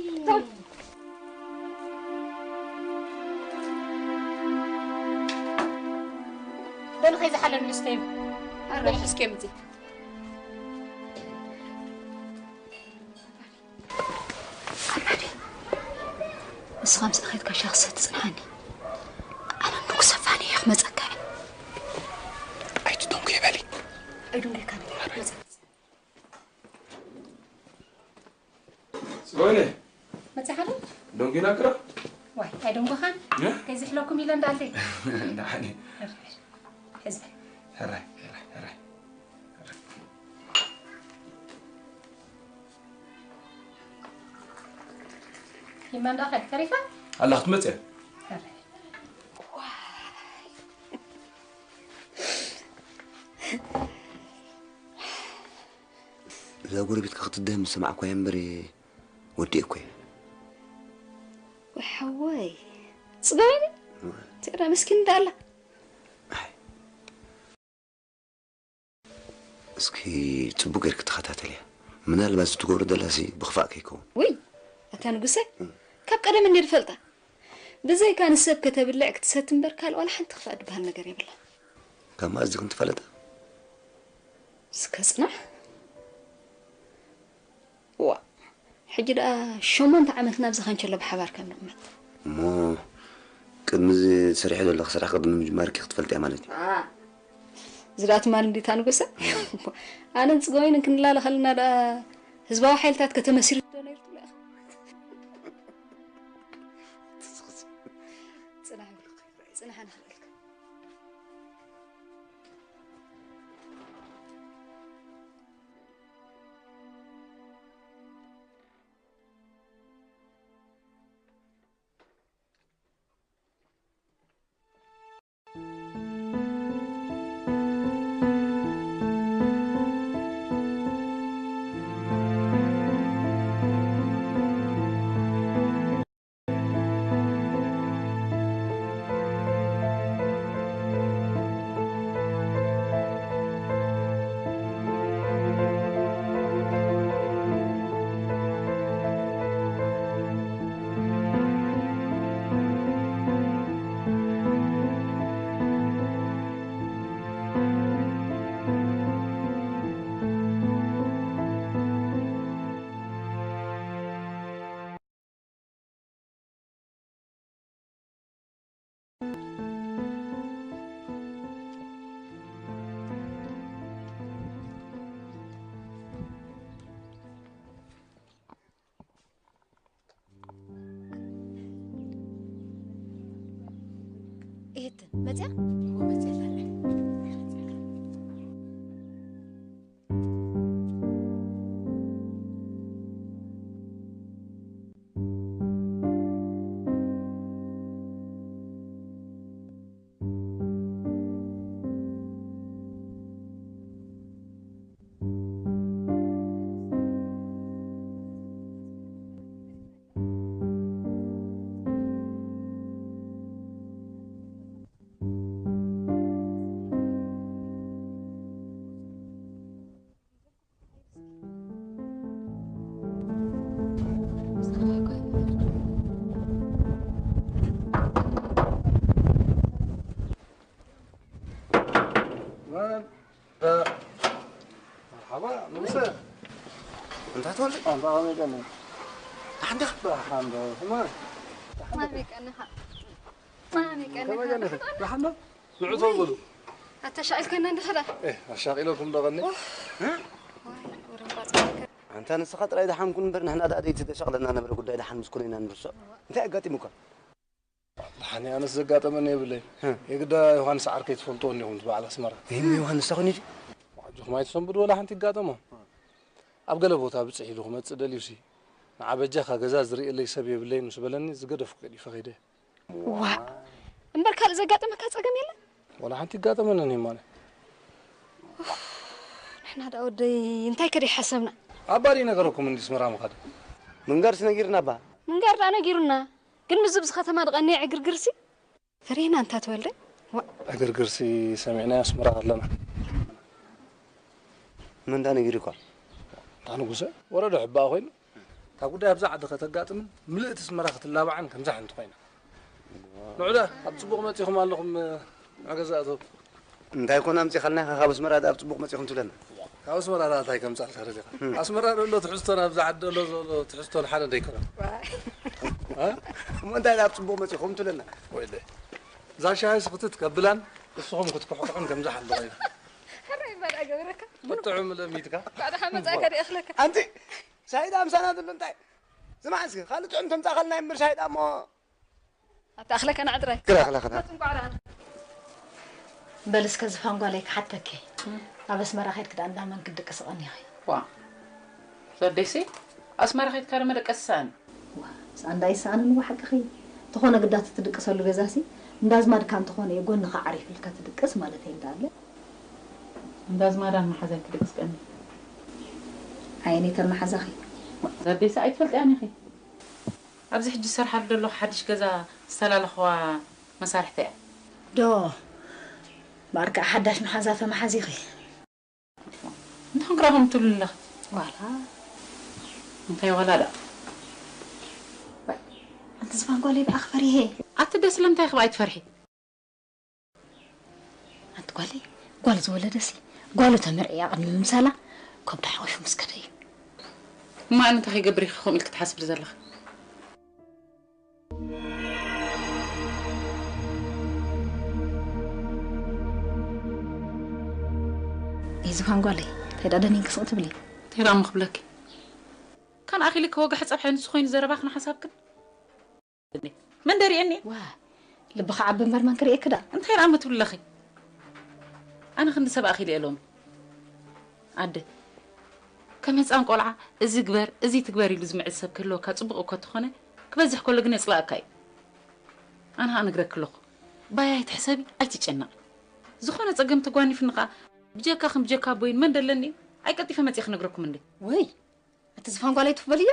በሉ ከይዝሓለሉ ስተዩ በሉ ሕስኪ ምፂ ኣናዲ ንስኻ ምስ ኣኸድካ ሻኽሰ ትጽንሓኒ ኣነ ንጉሰ ፋኒ እየ ክመጸካ እየ ኣይትደንጉ ይበሊ ኣይደንጉ ይካኒ መጸ ጽዮነ መጽሓሉ ደንጉና ክራ ዋይ ኣይደንጎኻን ከይዝሕለኩም ኢለ እንዳልደ እንዳሓኒ ሕዝበ ሕራይ ሕራይ ሕራይ ይመን ዳኸ ተሪፋ ኣላ ክትመጽ እያ ሕራይ እዛ ጎረቤትካ ክትደም ዝሰማዕኳ እያ እምበር ወዲኤ እኮ እየ ወይ ሓወይ ጽገበኒ ትግራ መስኪን እንዳኣላ እስኪ ጽቡቅ ጌርክ ተኸታተልያ ምናልባት ዝትገብሮ ደላሲ ብኽፋእ ከይከውን ውይ ኣታ ንጉሰ ካብ ቀደም እንዲ ዝፈልጣ ብዘይካ ንሰብ ከተብልዕ ክትሰቲ እምበር ካልእ ዋላ ሓንቲ ክፋእ ዝበሃል ነገር የብላ ካብ መኣዝ ዲኽን ትፈለጣ እስከ ጽናሕ ዋ ሕጂ ደኣ ሸሞንተ ዓመት ናብዚ ካንቸሎ ብሓባር ከም ንቕመጥ እሞ ቅድሚ እዚ ትሰርሒ ዘለኺ ስራሕ ቅድሚ ምጅማርኪ ክትፈልጥያ ማለት እዩ እዚ ደኣ ትማል እንዲታ ንጉሰ ኣነን ጽገወይንን ክንላለ ከለና ደኣ ህዝባዊ ሓይልታት ከተመሲርት ዶ ነይሩ ትብሎ ኢኻ ጽናሕ ጽናሕ ንኽእልካ መጽያ? እዎ፣ መጽያ ኣላ። መርሓባ ንጉሰ። እንታይ ትወልድ? ኣንታ ከመይ ቀኒ? ደሓን ዲኻ? ደሓን ዶ? ከመይ? ማን ይቀንኻ? ማን ይቀንኻ? ከመይ ቀኒ? ደሓን ዶ? ንዑ ተው በሉ። ኣተሻቒልከና እንዲኻ ደኣ? ኤ፣ ኣሻቒለኩም ዶ ቀኒ? ዋይ፣ ወረምባር። ኣንታ ንስኻ ጥራይ ደሓን ኩን እምበር ንሕና ደኣ ደይቲ ተሻቕለና ነበረ ጉዳይ ደሓን ምስ ኩነ ኢና ንርስዖ። እንታይ ኣጋጢሙካ? ደሓን ኣነስ ዘጋጠመኒ የብለይን። የግዳ ዮሃንስ ዓርከይ ትፈልጥዎ እኒኹም በዓል ኣስመራ። ይህም ዮሃንስ ተኾይኑ እዩ? ኣጆኹም ኣይትሰንብዱ ወላ ሓንቲ ይጋጠሞ። ኣብ ገለ ቦታ ብፅሕ ኢሉ ክመፅእ ደልዩሲ ንዓ በጃኻ ገዛ ዝርእየለይ ሰብ የብለይን ምስ በለኒ ዝገደፍኩ ገዲፈ ከይደ። ዋ እምበር ካልእ ዘጋጠመካ ጸገም የለን? ወላ ሓንቲ ይጋጠመንን እዩ ማለ። ንሕና ደኣ ወደይ እንታይ ከደ ሓሰብና? ኣባዲ ነገረኩም እንዲ ኣስመራ ምኻድ። ምንጋርስ ነጊርና ባ። ምንጋር ደኣ ነጊሩና ግን ምዚ ብዚ ከተማ ድቐንየ ዕግርግርሲ ፈሪህና እንታ ተወልደ። ዋ ዕግርግርሲ ሰሚዕናዮ ኣስመራ ኣለና። መን ዳ ነጊሩካ? እታ ንጉሰ ወረዶ ሕባእ ኮይኑ እታ ጉዳይ ኣብዛ ዓዲ ከተጋጥምን ምልእቲ ኣስመራ ክትላባዕን ከምዛ ሓንቲ ኮይና። ንዑ ደኣ ኣብ ጽቡቕ መጺኹም ኣለኹም ንዕገዛእቶም። እንታይ ኮን ኣምጺኻልና ኢኻ ካብ ኣስመራ ደኣ ኣብ ጽቡቕ መጺኹም ትብለና? ካብ ኣስመራ ደኣ እንታይ ከምጻልካ ደሊኻ? ኣስመራ ደሎ ትሕዝቶን ኣብዛ ዓዲ ደሎ ዘሎ ትሕዝቶን ሓደ እንደይኮነ። እሞ እንታይ ደኣ ኣብ ጽቡቕ መጺኹም ትብለና? ወይለ እዛ ሻሂ ስኽትት ከብላን ንስኹም ክትኩሕኩሑን ከምዛ ሓንቲ ኮይና። ሕራይ እምበር ኣገበረካ። ብጥዑም ለሚድካ። ባዕድኻ መጻእካ ደኣ ይእኽለካ። ኣንቲ ሻሂ ደኣ ምሳና ዘሎ እንታይ? ስማዕ እስኪ ካልእ ጥዑም ተምጻእኻልና እምበር ሻሂ ደኣ እሞ ኣታ ኣኽለካ ንዓ ጥራይ። ክላ ክላ ክላ። በል እስከ ዝፋን ጓለይ ክሓተኪ ኣብ ኣስመራ ኸድኪ ደኣ እንዳመን ክትድቅሲ ቀኒኺ? ዋ ዘዴሲ ኣስመራ ኸድካ ዶ መደቀሲ ሰኣን? ዋ ሰኣን ዳኣ ይሰኣንን እዋ ሓቅኺ። ተኾነ ግዳ ትትድቅሰሉ ገዛሲ እንዳዝማድካ እንተኾነ እየ ጎንኻ ዓሪፍልካ ትድቅስ ማለተይ እንዳኣለ። እንዳዝማዳን መሓዛይ ክድቅስ ቀኒ። ኣየነይተን መሓዛኺ? ዘዴሲ ኣይትፈልጥያን ኢኺ። ኣብዚ ሕጂ ዝሰርሓሉ ዘለኹ ሓድሽ ገዛ ዝተላለኽዋ መሳርሕቲ እያ። ዶ እምበኣር ከኣ ሓዳሽ መሓዛ ተመሓዚኺ። እንታይ ክንክራ ከምኡ ትብልኒ ኣለኺ? ዋላ እንታይ ዋላ ደኣ። ኣንቲ ዝፋን ጓለይ ብኣኺ ፈሪሀ። ኣቲ ደ ስለምንታይ ኢኺ ብኣይ ትፈርሒ? ኣንቲ ጓለይ ጓል ዝወለደሲ ጓሉ ተመርዕያ ቅድሚ ምምሳላ ከብዳ ሓቒፉ ምስ ከደ እዩ። እሞ ኣነ እንታይ ከይገብር ኢኺ ከምኡ ኢልኪ ትሓስብሊ ዘለኺ? ኣይ ዝፋን ጓለይ እንታይ ደኣ ደኒንኪ ስቕ ትብሊ? እንታይ ደኣ እሞ ክብለኪ? ካን ኣኺልኪ ወጋሕ ጸብሐ ንሱ ኮይኑ ዘረባኽን ሓሳብክን? መን ደሪኤኒ? ዋ ልብኺ ዓቢ እምበር መን ክርእየኪ ደኣ? እንታይ ደኣ እሞ ትብሊ ኣለኺ? ኣነ ክንዲ ሰብ ኣኺለ እየ ሎሚ ኣደ ከም ህጻን ቆልዓ እዚ ግበር እዚ ትግበር ኢሉ ዝምዕድ ሰብ ክህልወካ ጽቡቕ እኳ ተኾነ ክበዝሕ ከሎ ግን የጽልኣካ እዩ ኣነ ኸኣ እነግረኪ ኣለኹ ባይ ኣይትሕሰቢ ኣይትጨነቒ ዝኾነ ጸገም ተጓኒፍኒ ኸኣ ብጀካኽን ብጀካ ኣቦይን መን ደለኒ እዩ ኣይ ቀልጢፈ መጺኤ ክነግረኩም እንዴ ወይ ኣቲ ዝፋን ጓለይ ትኽበልዮ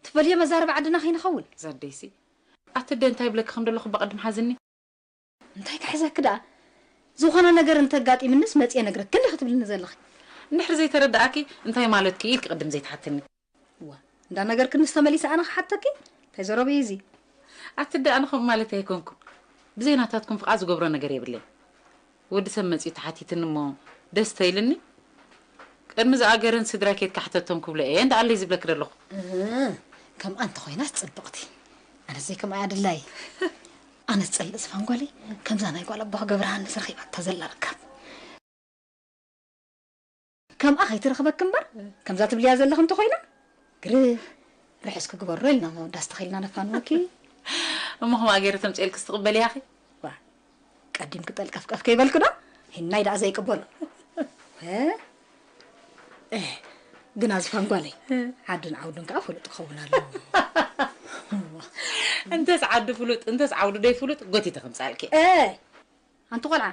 ትኽበልዮ መዛረቢ ዓድና ከይንኸውን እዛ ኣደይሲ ኣቲ ኣደ እንታይ ይብለኪ ከም ደለኹ እባ ቅድም ሓዝኒ እንታይ ክሕዘኪ ደኣ ዝኾነ ነገር እንተ ኣጋጢምንስ መጽየ ነግረኪ እንዲኺ ትብልኒ ዘለኺ እንድሕር ዘይተረድኣኪ እንታይ ማለትኪ እዩ ኢልኪ ቅድም ዘይትሓትኒ እዋ እንዳ ነገርክንስ ተመሊሰ ኣነ ክሓተኪ እንታይ ዘረበ እዩ እዚ ኣቲ ኣደ ኣነ ከምኡ ማለተይ ኣይኮንኩን ብዘይ ናታትኩም ፍቓድ ዝገብሮ ነገር የብለይን ወዲ ሰብ መጺኡ ተሓቲትኒ እሞ ደስ ተይልኒ ቅድሚ ዝኣገረን ስድራይ ኬድካ ሕተቶም ክብሎ እየ እንዳ ኣለይ ዝብለኪ ደለኹ። እህ፣ ከምኣ እንተኾይናስ ጽብቕቲ። ኣነስ ዘይከምኣ እያ ድላይ። ኣነስ ጸልእ ዝፋን ጓለይ ከምዛ ናይ ጓል ኣቦ ክገብርሃንስ ረኺባታ ዘላ ርካብ። ከምኣ ከይትረኽበኪ እምበር ከምዛ ትብልያ ዘለኺ እንተኾይና ግርህ ርሑስ ክግበሮ ኢልና መወዳእታ ተኺልና ነፋንወኪ። እሞ ከምኣ ገይረ ተምጽኤልክስ ትቕበልያ ኢኺ? ዋ፣ ቀዲምኪ ጠልቀፍቀፍ ከይበልኪ ዶ? ሂናይ ደኣ ዘይቅበሎ። እ? እ፣ ግና ዝፋን ጓለይ፣ እ። ዓድን ዓውድን ከኣ ፍሉጥ ክኸውን ኣለዎ። እንተስ ዓዲ ፍሉጥ፣ እንተስ ዓውዲ ደይ ፍሉጥ፣ ጎቲተ ከምጻልኪ። እ፣ ኣንቲ ቆልዓ፣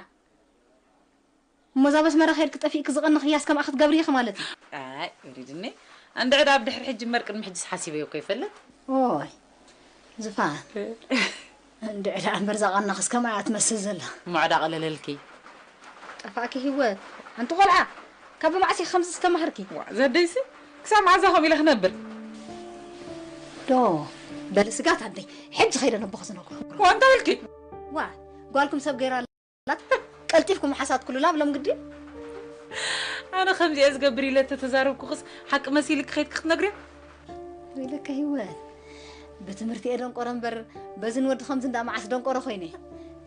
እሞ እዛ በስመራ ከይድኪ ጠፊእኪ ዝቐንኽያስ ከምኣ ክትገብሪ ኢኺ ማለት እዩ። ኣይ፣ ወሪድኒ። እንድዒ ደኣ ብድሕሪ ሕጂ እምበር ቅድሚ ሕጂስ ሓሲበዮ እኮ ይፈልጥ። ኦይ፣ ዝፋን። እንድዒ ደኣ እምበር እዛ ቐናኽስ ከምኣ እያ ትመስል ዘላ። እሞ ዕዳ ቀለለልኪ። ጠፋእኪ ህይወት። ኣንቲ ቆልዓ፣ ካብ መዓስ ኢኺ ከምዚ ዝተማህርኪ? ዋ፣ ዘደይሲ፣ ክሳብ መዓዝ ከምኡ ኢለ ክነብር? ዶ፣ በሊ ስጋት ኣደይ፣ ሕጂ ከይደ ነቦ ክዝነግሮ። ዋ፣ እንታይ ኢልኪ? ዋ፣ ጓልኩም ሰብ ገይራ ኣላት። ቀልጢፍኩም ሓሳትኩሉላ ብሎም ግዲ። ኣነ ከምዚኣ ዝገብር ኢለ ተተዛረብኩኽስ ሓቂ መሲልኪ ከይድኪ ክትነግርያ? ወይለከ ህይወት፣ ብትምህርቲ እየ ደንቆረ እምበር በዚ ንወዲ ከምዚ እንዳ መዓስ ደንቆረ ኮይነ።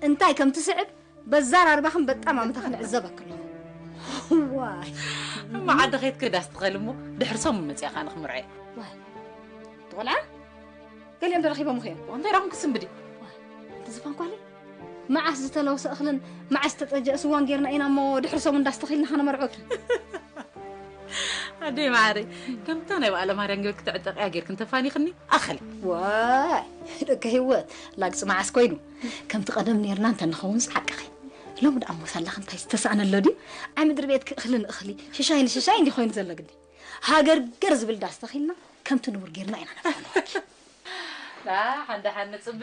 እንታይ ከም ትስዕብ በዛ ኣራርባኽን በጣም ኣመታኽን ዕዘበኪ ኣለኹ። ዋይ። እሞ ዓዲ ከይድኪ ዳስ ትኸሊ እሞ ድሕሪ ሰሙን መፂኣ ከኣ ንክምርዐ። ዋይ። ትቆልዓ? ገሊኦም ተረኺቦም እዮም። እንታይ ዳኹም ክስንብዲ? ዋይ። እቲ ዝፋን ኳሊ? መዓስ ዝተለውሰ እኽልን መዓስ ዝተጠጀ ስዋን ጌርና ኢና እሞ ድሕሪ ሰሙን ዳስ ተኺልና ከነመርዖኪ። ኣደይ ማዓረይ፣ ከምታ ናይ በዓለ ማርያም ጌርኪ ተዕጠቕያ ጌርኪ እንተፋኒኽኒ ኣኸሊ። ዋይ፣ ደቂ ህይወት፣ ላግጺ መዓስ ኮይኑ? ከምቲ ቀደም ኔርና እንተንኸውን ዝሓቅኺ። ሎሚ ደኣ እሞ ሳላኺ እንታይ ዝተሳእነ ኣሎ ድዩ? ኣብ ምድሪ ቤትኪ እኽሊ ንእኽሊ፣ ሽሻይ ንሽሻይ እንዲ ኮይኑ ዘሎ ግዲ። ሃገር ገር ዝብል ዳስ ተኺልና ከምቲ ንቡር ጌርና ኢና ነፋንወኪ። ደሓን ደሓን ንጽበ።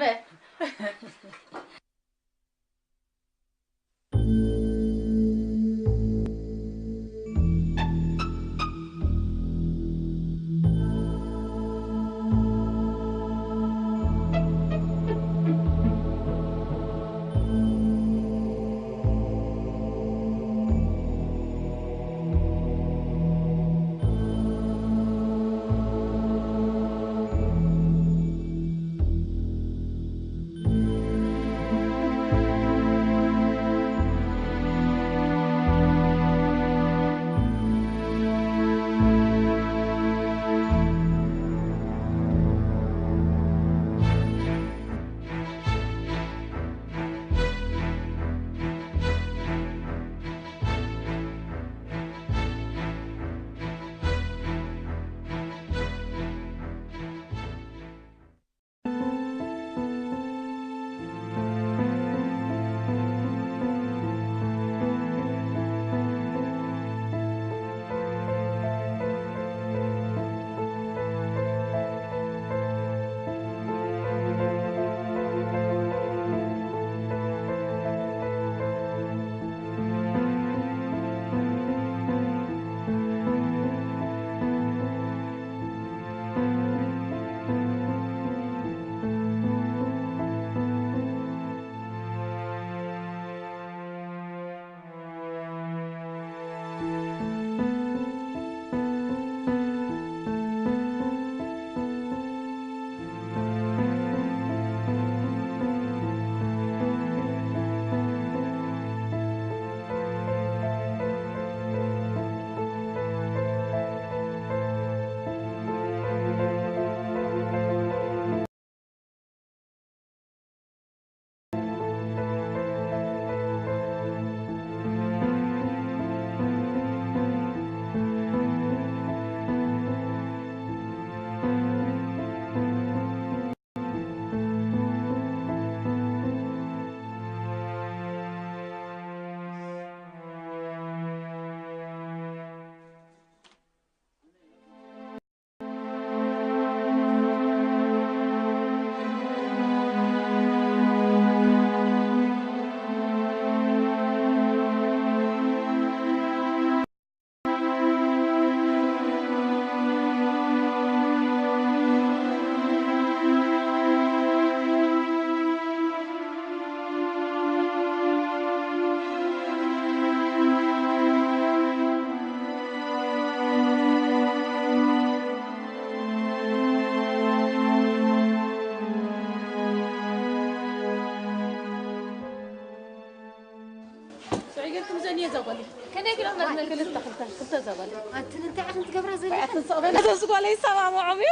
ስዕይ ጌርኩም ዘንየ እዛ ጓለይ። ከመይ ጌሮም መዝመ ክልተ፣ ክልተ፣ ክልተ እዛ ጓለይ። ኣትን እንታይ ኢኽን ትገብራ ዘለኽን? ኣትን ስቕ በል። እዛ ጓለይ ይሰማምዖም እዩ።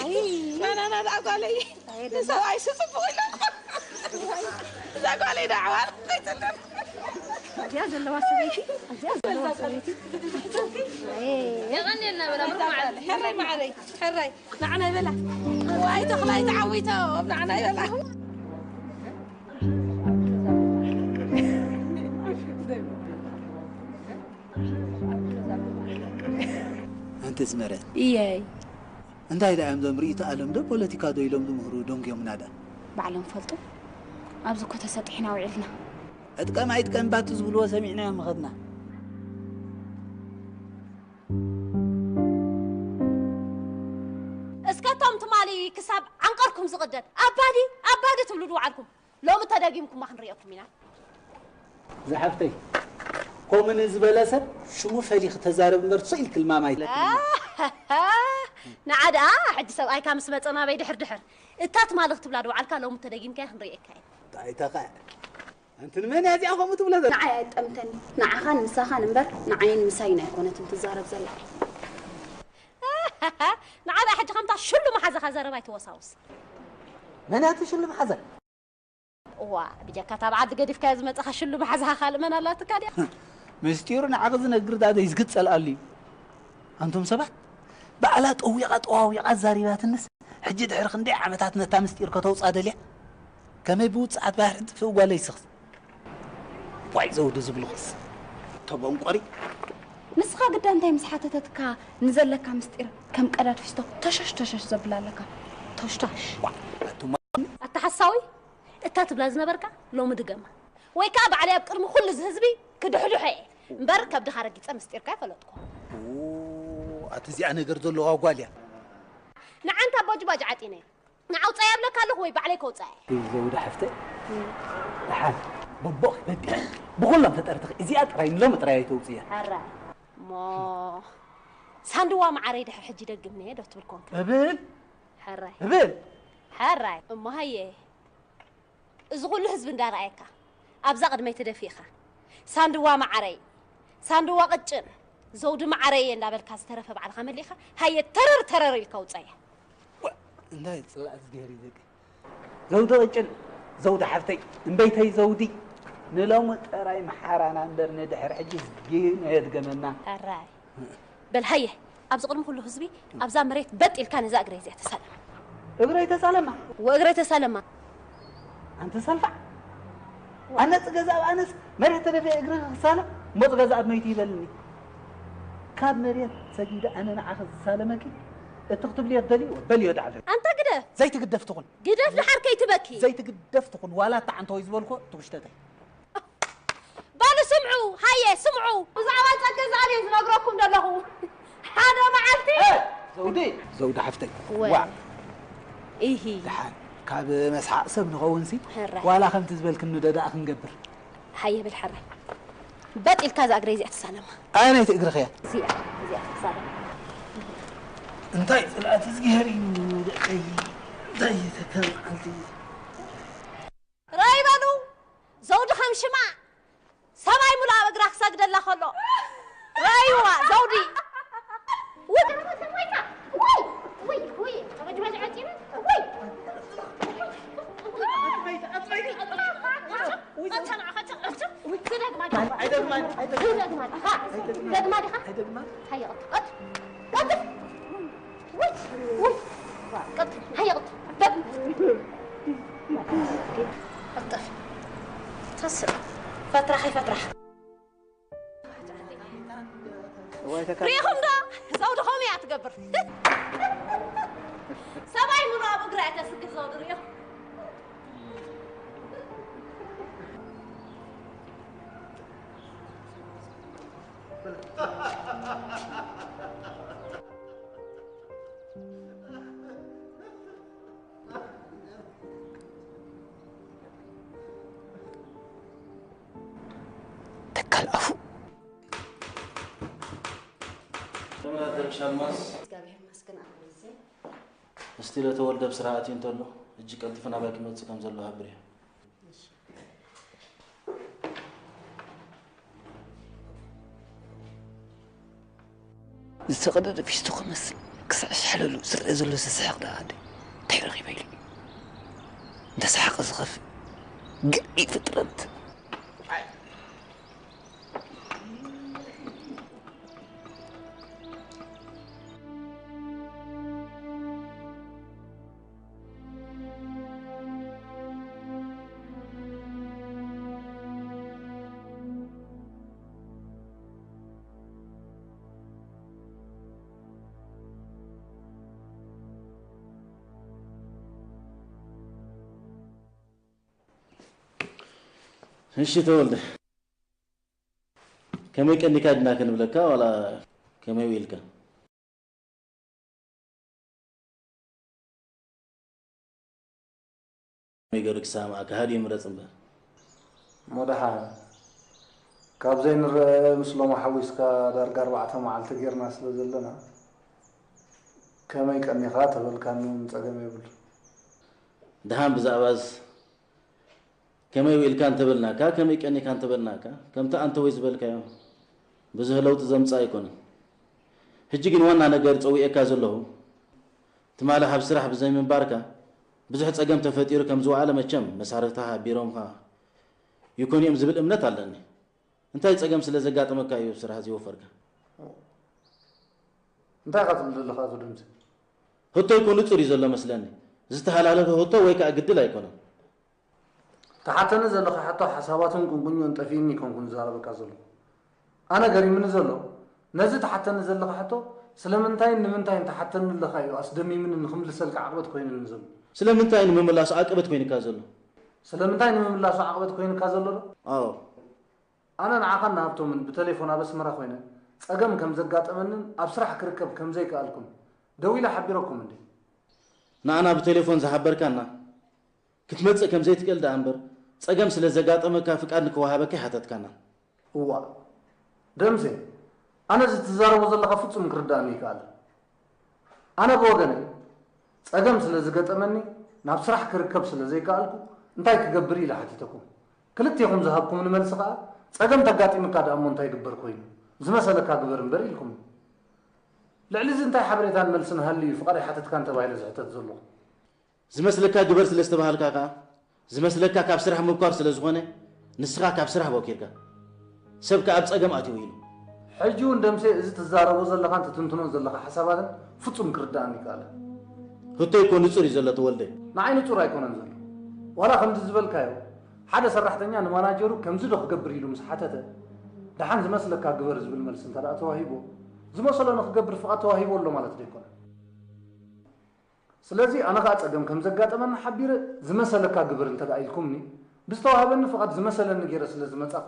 ኣይ። ናናና ደኣ ጓለይ። ኣይ፣ ደስ። ንሰብኣይ ስጽቡቕ ኢሎም። እዛ ጓለይ ደኣ ኣዕዋር ኣይትልም። እዚኣ ዘለዋ ሰበይቲ፣ እዚኣ ዘለዋ ሰበይቲ። የቐንየልና በላ፣ ብሩኽ መዓልቲ። ሕራይ መዓረይ፣ ሕራይ። ንዓና ይበላ። ዋይ ተኽላይ ተዓዊቶም፣ ንዓና ይበላ። ኣንቲ ዝመረት። እየይ። እንታይ ደኣ እዮም እዞም ርእይቶ ዓለም ዶ ፖለቲካ ዶ ኢሎም ዝምህሩ ደንጉዮምና ደኣ? ባዕሎም ፈልጡ። ኣብዚ እኮ ተሰጢሕና ውዒልና። ዕጥቀም ኣይጥቀም ባቲ ዝብልዎ ሰሚዕናዮም ምኸድና። እስከ እቶም ትማሊ ክሳብ ዓንቀርኩም ዝቕደድ ኣባዲ ኣባዲ ትብሉ ዝወዓልኩም ሎሚ ተደጊምኩማ ክንርእየኩም ኢና። ዝሓፍተይ፣ ከምኡ ንዝበለ ሰብ ሽሙ ፈሊኺ ተዛረብ እምበር፣ ስቕ ኢልኪ ልማም ኣይለክን። ኣሃ፣ ንዓ ደኣ ሕጂ ሰብኣይካ ምስ መጸ ናበይ ድሕር ድሕር። እታ ትማሊ ክትብላ ድወዓልካ ሎሚ ተደጊምካያ ክንርእየካ ኢና። እንታይ ተኸ? ኣንቲ ንመን እያ እዚኣ ከምኡ ትብሎ ዘላ? ንዓይ ኣይጠምተኒ። ንዓኻን ምሳኻን እምበር ንዓይን ምሳይን ኣይኮነትን ትዛረብ ዘላ። ንዓ ደኣ ሕጂ ከምታ ሽሉ መሓዛኻ ዘረባ ኣይትወሳውስ። መን እያ እቲ ሽሉ መሓዛ? እዋ፣ ብጀካ እታ ብዓዲ ገዲፍካዮ ዝመጻኻ ሽሉ መሓዛኻ ካልእ መን ኣላትካ ድያ? ምስጢሩ ንዓኺ ዝነግር ደኣ ዘይዝግጸል ኣልዩ። ኣንቱም ሰባት፣ ባዕላ ጠዊቓ ጠዋዊቓ ኣዛሪባትንስ፣ ሕጂ ድሕሪ ክንደይ ዓመታት ነታ ምስጢር ከተውጽኣ ደልያ? ከመይ ብውጽዓት ባሕሪ ትጥፍእ ጓለይ ስኽስ? ዋይ ዘውዱ ዝብልኽስ ተበንቆሪ። ንስኻ ግዳ እንታይ ምስ ሓተተትካ ንዘለካ ምስጢር ከም ቀዳድ ፊስቶ ተሸሽ ተሸሽ ዘብላ ኣለካ? ተሽታሽ። ዋ፣ ኣቱማ ኣታ ሓሳዊ፣ እታ ትብላ ዝነበርካ ሎሚ ድገማ። ወይ ከኣ ባዕለይ ኣብ ቅድሚ ኩሉ እዚ ህዝቢ ክድሕድሖ እየ። እምበር ከብድኻ ረጊጸ ምስጢርካ ኣይፈለጥኩ። ኦ፣ ኣቲ እዚኣ ነገር ዘለዋ ጓል እያ። ንዓንታ ቦጅባጅ ዓጢነ። ንዓውጻያ እብለካ ኣለኹ ወይ ባዕለይ ከውጻያ እየ? ዘውዲ ሓፍተይ፣ ደሓን በቦኺ በቢ ብኹሎም ተጠርትኺ እዚኣ ጥራይ ንሎሚ ጥራይ ኣይተውጽያ። ሕራይ። እሞ ሳንድዋ መዓረይ ድሕሪ ሕጂ ደግም ነየ ዶ ትብል ኮንክ? እብል ሕራይ። እብል። ሕራይ። እሞ ሃየ። እዚ ኩሉ ህዝቢ እንዳረኣየካ፣ ኣብዛ ቅድመይ ተደፊእካ፣ ሳንድዋ መዓረይ፣ ሳንድዋ ቅጭን፣ ዘውዲ መዓረይ እንዳበልካ ዝተረፈ ባዕልኻ መሊእካ፣ ሃየ ተረር ተረር ኢልካ ውጻያ። ዋ፣ እንታይ ጽላእቲ ገይሩ እዩ ደቂ። ዘውዲ ቅጭን፣ ዘውዲ ሓፍተይ፣ እምበይተይ ዘውዲ፣ ንሎሚ ጥራይ መሓራና እምበር ንድሕር ሕጂ ዝጊን ኣየድገመና። ሕራይ። በል ሃየ፣ ኣብዚ ቅድሚ ኩሉ ህዝቢ ኣብዛ መሬት በጥ ኢልካ ነዛ እግረይ እዚኣ ተሳለማ። እግረይ ተሳለማ? እወ፣ እግረይ ተሳለማ። ኣንቲ ሰልፋዕ፣ ኣነጽ ገዛ ኣብ ኣነስ መሬት ተደፊአ እግሪ ክሳለም፣ እሞ ገዛ ኣብ መይቱ ይበልኒ። ካብ መሬት ሰጊደ ኣነ ንዓኺ ዝሳለመኪ፣ እቲ ክትብልዮ ትደልይዎ በልዮ ደሓር። ኣንታ ግደፍ! ዘይትግደፍ ትኹን። ግደፍ ደሓር ከይትበኪ። ዘይትግደፍ ትኹን፣ ዋላ እታ ዓንተወይ ዝበልኮ ትውሽተተይ። በሉ ስምዑ፣ ሃየ ስምዑ። ብዛዕባ ጸገ ዝኣልዮ ዝነግረኩም ዘለኹ። ሓደ መዓልቲ እ፣ ዘውዲ፣ ዘውዲ ሓፍተይ። ወ-፣ ዋ። ኢሂ። ደሓን፣ ካብ መስሓቕ ሰብ ንኸውንሲ፣ ሕራይ። ዋላ ከምቲ ዝበልክኒ ዶ ደኣ ክንገብር። ሃየ በል ሕራይ። በጥ ኢልካ እዛ እግረይ እዚኣ ትሳለማ። ኣየነይቲ እግርኺ እያ? እዚኣ፣ እዚኣ ትሳለማ። እንታይ ጽልኣት እግዚኣብሔር እዩ ደቀይ። እንታይ ተከም ዓልቲ። ራይ በሉ ዘውዲ ከም ሽማ ሰማይ ሙሉ ኣብ እግራ ክሰግደላ ከሎ ራይዋ ዘውዲ። ውይ! ውይ! ውይ! ጠበጅ ባጅ ዓፂና? ውይ! ኣይደግማን፣ ኣይደግማን። ትደግማ ዲኻ? ኣይደግማን። ትደግማ ዲኻ? ኣይደግማን። ሃየ፣ ቀጥ፣ ቀጥ፣ ቀጥ። ውይ! ውይ! ቀጥ፣ ሃየ፣ ቀጥ፣ ቀጥ። ቀልጠፍ። ተስእ። ፈትራሕ ይፈትራሕ። እዋይ ተካ- ሪኢኹም ዶ? ዘውዲ ኸምኡ እያ ትገብር። ሰብኣይ ሙሉ ኣብ እግራ እያ ተስግድ ዘውዲ ሪኢኹም። ተካል ኣፉ። ተመራተር ሻልማዝ። እግዚኣብሔር ይመስገን ኣብ ግዜ። እስቲ ለተወልደ ብስራሕ ኣትዩ እንተሎ፣ ሕጂ ቀልጢፉ ናባይ ክመጽእ ከም ዘለዎ ሃብርዮ። እሺ። ዝተቐደደ ፊስቶ ክመስል ክሳዕ ዝሕለሉ ዝረአ ዘሎ ዝስሕቕ ደኣ ኣደ እንታይ ረኺበ ኢሉ እዩ። እንተ ሰሓቐ ዝኸፍእ፣ ገዒ ፍጥረት። እሺ ተወልደ፣ ከመይ ቀኒካ ድና ክንብለካ ዋላ ከመይ ውኢልካ? ከመይ ገይሩ ክሰማማዓካ ሃድዩ ምረጽ እምበር። እሞ ደሓን ካብ ዘይንረአ ምስ ሎሚ ሓዊስካ ዳርጋ ኣርባዕተ መዓልቲ ጌርና ስለ ዘለና ከመይ ቀኒኻ ተበልካኒ እውን ጸገም የብሉ። ደሓን ብዛዕባስ ከመይ ውኢልካ እንተበልናካ፣ ከመይ ቀኒካ እንተበልናካ፣ ከምቲ ኣንተ ወይ ዝበልካዮ ብዙሕ ለውጢ ዘምጽእ ኣይኮነን። ሕጂ ግን ዋና ነገር ጸዊኤካ ዘለኹ፣ ትማሊ ካብ ስራሕ ብዘይምንባርካ ብዙሕ ጸገም ተፈጢሩ ከም ዝወዓለ መቸም መሳርሕትኻ ሓቢሮምኻ ይኮኑ እዮም ዝብል እምነት ኣለኒ። እንታይ ጸገም ስለ ዘጋጠመካ እዩ ስራሕ ዘይወፈርካ? እንታይ ኢኻ ትብል ዘለኻ ኣቶ ደምሴ? ሕቶይ እኮ ንጹር እዩ ዘሎ መስለኒ። ዝተሓላለኸ ሕቶ ወይ ከኣ ግድል ኣይኮነን። ትሓተኒ ዘለኻ ሕቶ ሓሳባቱን ቁንቁኞን ጠፊእኒ ኣይኮንኩን ዝዛረበካ ዘለኹ። ኣነ ገሪምኒ ዘሎ፣ ነዚ ትሓተኒ ዘለኻ ሕቶ ስለምንታይን ንምንታይን ትሓተኒ ኣለኻ እዩ ኣስደሚምኒ ንኽምልሰልካ ዓቕበት ኮይኑኒ ዘሎ። ስለምንታይ ንምምላሱ ዓቀበት ኮይኑካ ዘሎ? ስለምንታይ ንምምላሱ ዓቕበት ኮይኑካ ዘሎ ዶ? ኣዎ። ኣነ ንዓኻን ንሃብቶምን ብተሌፎን ኣብ ኣስመራ ኮይነ ጸገም ከም ዘጋጠመንን ኣብ ስራሕ ክርከብ ከም ዘይከኣልኩን ደዊለ ሓቢረኩም እንዴ? ንዓና ብቴሌፎን ዝሓበርካና፣ ክትመጽእ ከም ዘይትክእል ደኣ እምበር፣ ጸገም ስለ ዘጋጠመካ ፍቃድ ንክወሃበካ ኣይሓተትካናን። እዋእ ደምሴ፣ ኣነ እዚ ትዛረቦ ዘለኻ ፍጹም ክርድኣኒ ኣይከኣለን። ኣነ ብወገነይ ጸገም ስለ ዝገጠመኒ ናብ ስራሕ ክርከብ ስለ ዘይከኣልኩ እንታይ ክገብር ኢለ ሓቲተኩም። ክልቴኹም ዝሃብኩምኒ መልሲ ከኣ ጸገም ተጋጢሙካ ደኣ እሞ እንታይ ይግበር ኮይኑ? ዝመሰለካ ግበር እምበር ኢልኩምኒ። ልዕሊ እዚ እንታይ ሓበሬታን መልስን ሃልዩ እዩ ፍቓድ ኣይሓተትካን ተባሂለ ዝሕተት ዘለኹ? ዝመስለካ ግበር ስለ ዝተባሃልካ ከኣ፣ ዝመስለካ ካብ ስራሕ ምብኳር ስለ ዝኾነ፣ ንስኻ ካብ ስራሕ ቦኪርካ፣ ሰብ ከኣ ኣብ ጸገም ኣትዩ ኢሉ። ሕጂ እውን ደምሴ፣ እዚ ትዛረቦ ዘለኻን ትትንትኖን ዘለኻ ሓሳባትን ፍጹም ክርድኣኒ ኣይከኣለን። ሕቶይ እኮ ንጹር እዩ ዘሎ ተወልደ። ንዓይ ንጹር ኣይኮነን ዘሎ። ዋላ ከምዚ ዝበልካዮ፣ ሓደ ሰራሕተኛ ንማናጀሩ ከምዚ ዶ ክገብር ኢሉ ምስ ሓተተ፣ ደሓን ዝመስለካ ግበር ዝብል መልሲ እንተ ደኣ ተዋሂቦ፣ ዝመሰሎ ንክገብር ፍቓድ ተዋሂቦ ኣሎ ማለት ዶ ኣይኮነን? ስለዚ ኣነ ኸኣ ጸገም ከም ዘጋጠመኒ ሓቢረ፣ ዝመሰለካ ግበር እንተ ደኣ ኢልኩምኒ፣ ብዝተዋህበኒ ፍቓድ ዝመሰለኒ ገይረ ስለ ዝመጻኹ፣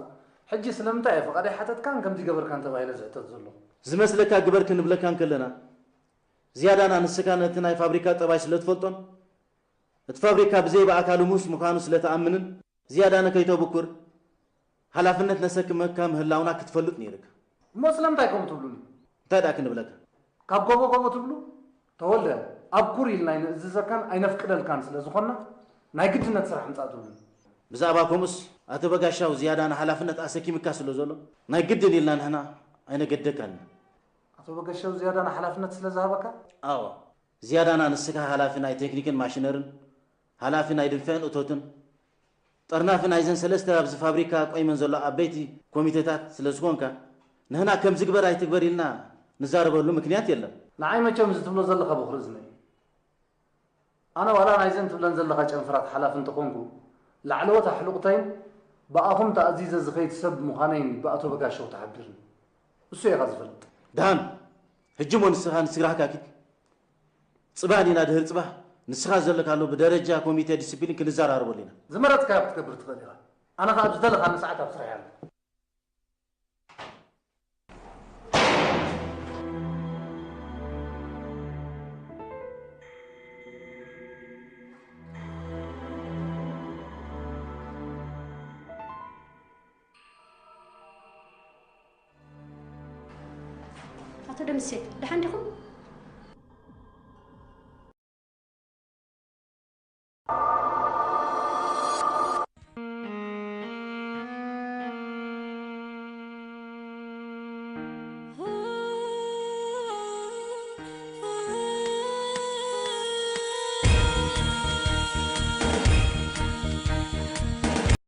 ሕጂ ስለምንታይ እየ ፍቓድ ኣይሓተትካን ከምዚ ገበርካን ተባሂለ ዝሕተት ዘለኹ? ዝመስለካ ግበር ክንብለካ እንከለና፣ ዝያዳና ንስኻ ነቲ ናይ ፋብሪካ ጠባይ ስለ ትፈልጦን፣ እቲ ፋብሪካ ብዘይ ብኣካሉ ሙስ ምዃኑ ስለ ትኣምንን፣ ዝያዳና ከይተብኩር፣ ሓላፍነት ነሰክመካ ምህላውና ክትፈልጥ ነይርካ። እሞ ስለምንታይ ከምኡ ትብሉኒ? እንታይ ደኣ ክንብለካ? ካብ ጎቦ ጎቦ ትብሉ? ተወልደ፣ ኣብ ኩር ኢልና ኣይንእዝዘካን ኣይነፍቅደልካን ስለ ዝኾንና፣ ናይ ግድነት ስራሕ ምጻእ ትብሉኒ። ብዛዕባ ከምኡስ፣ ኣቶ በጋሻው ዝያዳ ንሓላፍነት ኣሰኪምካ ስለ ዘሎ፣ ናይ ግድን ኢልና ንሕና ኣይነገደካን። ኣቶ በጋሻው ዝያዳ ንሓላፍነት ስለ ዝሃበካ? ኣዎ፣ ዝያዳና ንስኻ ሓላፊ ናይ ቴክኒክን ማሽነርን፣ ሓላፊ ናይ ድንፍዕን እቶትን፣ ጠርናፊ ናይዘን ሰለስተ ኣብዚ ፋብሪካ ቆይመን ዘሎ ዓበይቲ ኮሚቴታት ስለ ዝኾንካ፣ ንሕና ከምዚ ግበር ኣይትግበር ኢልና ንዛረበሉ ምክንያት የለን። ንዓይ መቸም እዚ ትብሎ ዘለኻ በኹሪ እዝነይ። ኣነ ዋላ ናይዘን ትብለን ዘለኻ ጨንፍራት ሓላፊ እንተኾንኩ፣ ላዕለዎት ኣሕሉቕተይን ብኣኹም ተኣዚዘ ዝኸይድ ሰብ ምዃነይን ብኣቶ በጋሻው ተሓቢርኒ። እሱ ኢኻ ዝፈልጥ። ደሓን፣ ሕጂ እሞ ንስኻ ንስድራኻ ኪድ። ጽባሕ ዲና ድህር ጽባሕ ንስኻ ዘለካሉ ብደረጃ ኮሚቴ ዲስፕሊን ክንዘራረበሉ ኢና። ዝመረጽካዮ ክትገብር ትኽእል ኢኻ። ኣነ ኸኣ ኣብ ዝደለኻኒ ሰዓት ኣብ ስራሕ እየ ኣለኹ። ኣቶ ደምሴ፣ ደሓን ዲኹም?